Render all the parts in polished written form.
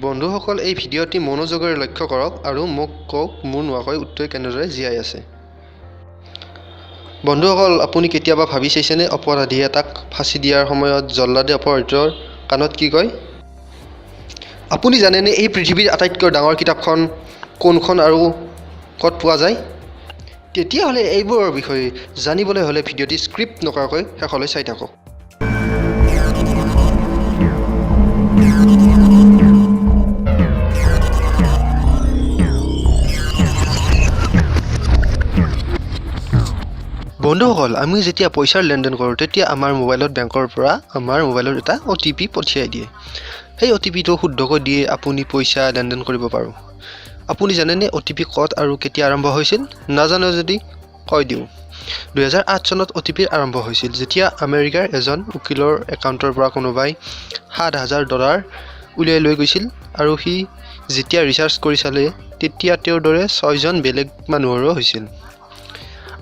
বন্ধুসকল, এই ভিডিঅ'টি মনোযোগেৰে লক্ষ্য কৰক আৰু মোক কওক, মূৰ নোহোৱাকৈ উটটোৱে কেনেদৰে জীয়াই আছে? বন্ধুসকল, আপুনি কেতিয়াবা ভাবি চাইছেনে, অপৰাধী এটাক ফাঁচি দিয়াৰ সময়ত জল্লাদে অপৰাধীটোৰ কাণত কি কয়? আপুনি জানেনে, এই পৃথিৱীৰ আটাইতকৈ ডাঙৰ কিতাপখন কোনখন আৰু ক'ত পোৱা যায়? তেতিয়াহ'লে এইবোৰৰ বিষয়ে জানিবলৈ হ'লে ভিডিঅ'টি স্কিপ নকৰাকৈ শেষলৈ চাই থাকক। বন্ধুসকল, আমি যেতিয়া পইচাৰ লেনদেন কৰোঁ, তেতিয়া আমাৰ মোবাইলত বেংকৰ পৰা আমাৰ মোবাইলত এটা অ'টিপি পঠিয়াই দিয়ে। সেই অ'টিপিটো শুদ্ধকৈ দিয়ে আপুনি পইচা লেনদেন কৰিব পাৰোঁ। আপুনি জানেনে, অ'টিপি ক'ত আৰু কেতিয়া আৰম্ভ হৈছিল? নাজানে যদি কৈ দিওঁ। 2008 চনত অ'টিপিৰ আৰম্ভ হৈছিল, যেতিয়া আমেৰিকাৰ এজন উকিলৰ একাউণ্টৰ পৰা কোনোবাই 7000 ডলাৰ উলিয়াই লৈ গৈছিল আৰু সি যেতিয়া ৰিচাৰ্জ কৰি চালে, তেতিয়া তেওঁৰ দৰে ছয়জন বেলেগ মানুহৰো হৈছিল।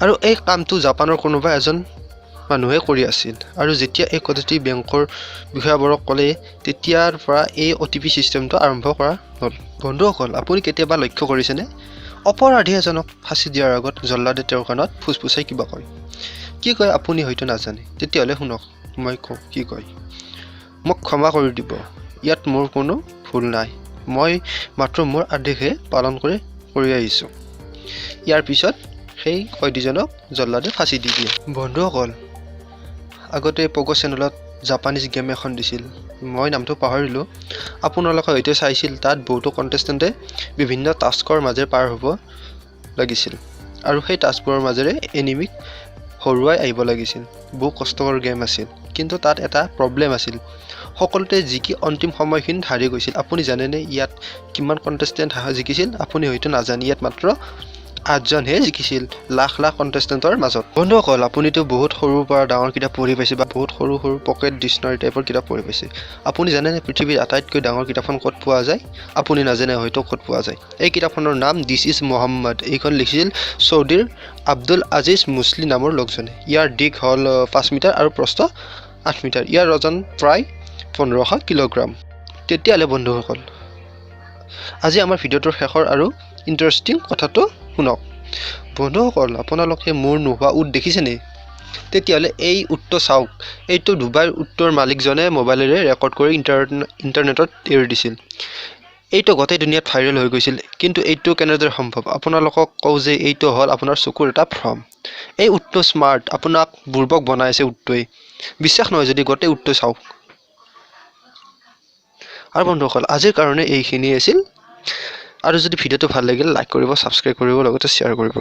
আৰু এই কামটো জাপানৰ কোনোবা এজন মানুহে কৰি আছিল। আৰু যেতিয়া এই কথাটি বেংকৰ বিষয়াবোৰক ক'লে, তেতিয়াৰ পৰা এই অ'টিপি ছিষ্টেমটো আৰম্ভ কৰা হ'ল। বন্ধুসকল, আপুনি কেতিয়াবা লক্ষ্য কৰিছেনে, অপৰাধী এজনক ফাঁচি দিয়াৰ আগত জল্লাদে তেওঁৰ কাণত ফুচফুচাই কিবা কয়? কি কয়, আপুনি হয়তো নাজানে। তেতিয়াহ'লে শুনক, মই কওঁ কি কয়। "মোক ক্ষমা কৰি দিব। ইয়াত মোৰ কোনো ভুল নাই। মই মাত্ৰ মোৰ আদেশহে পালন কৰি কৰি আহিছোঁ।" ইয়াৰ পিছত সেই কয়দীজনক জল্লাদে ফাঁচি দি দিয়ে। বন্ধুসকল, আগতে পগ' চেনেলত জাপানীজ গেম এখন দিছিল। মই নামটো পাহৰিলোঁ। আপোনালোকে হয়তো চাইছিল। তাত বহুতো কণ্টেষ্টেণ্টে বিভিন্ন টাস্কৰ মাজেৰে পাৰ হ'ব লাগিছিল আৰু সেই টাস্কবোৰৰ মাজেৰে এনিমিক হৰুৱাই আহিব লাগিছিল। বহু কষ্টকৰ গেম আছিল। কিন্তু তাত এটা প্ৰব্লেম আছিল, সকলোতে জিকি অন্তিম সময়খিনিত হাৰি গৈছিল। আপুনি জানেনে, ইয়াত কিমান কণ্টেষ্টেণ্ট জিকিছিল? আপুনি হয়তো নাজানে, ইয়াত মাত্ৰ আঠজনহে জিকিছিল লাখ লাখ কণ্টেষ্টেণ্টৰ মাজত। বন্ধুসকল, আপুনিতো বহুত সৰুৰ পৰা ডাঙৰ কিতাপ পঢ়ি পাইছে বা বহুত সৰু সৰু পকেট ডিক্সনাৰী টাইপৰ কিতাপ পঢ়ি পাইছে। আপুনি জানেনে, পৃথিৱীৰ আটাইতকৈ ডাঙৰ কিতাপখন ক'ত পোৱা যায়? আপুনি নাজানে হয়তো ক'ত পোৱা যায়। এই কিতাপখনৰ নাম "this is Mohammad". এইখন লিখিছিল চৌদিৰ আব্দুল আজিজ মুছলি নামৰ লোকজনে। ইয়াৰ দীঘ হ'ল 5 মিটাৰ আৰু প্ৰস্থ 8 মিটাৰ। ইয়াৰ ওজন প্ৰায় 1500 কিলোগ্ৰাম। তেতিয়াহ'লে বন্ধুসকল, আজি আমাৰ ভিডিঅ'টোৰ শেষৰ আৰু ইণ্টাৰেষ্টিং কথাটো শুনক। বন্ধুসকল, আপোনালোকে মূৰ নোহোৱা উট দেখিছেনে? তেতিয়াহ'লে এই উটটো চাওক। এইটো ডুবাইৰ উটটোৰ মালিকজনে মোবাইলেৰে ৰেকৰ্ড কৰি ইণ্টাৰনেটত এৰি দিছিল। এইটো গোটেই দুনিয়াত ভাইৰেল হৈ গৈছিল। কিন্তু এইটো কেনেদৰে সম্ভৱ? আপোনালোকক কওঁ যে এইটো হ'ল আপোনাৰ চকুৰ এটা ভ্ৰম। এই উটটো স্মাৰ্ট। আপোনাক বুৰ্বক বনাই আছে উটটোৱে। বিশ্বাস নহয় যদি গোটেই উটটো চাওক। আৰু বন্ধুসকল, আজিৰ কাৰণে এইখিনিয়ে আছিল। আৰু যদি ভিডিঅ'টো ভাল লাগিল, লাইক কৰিব, ছাবস্ক্ৰাইব কৰিব, লগতে শ্বেয়াৰ কৰিব।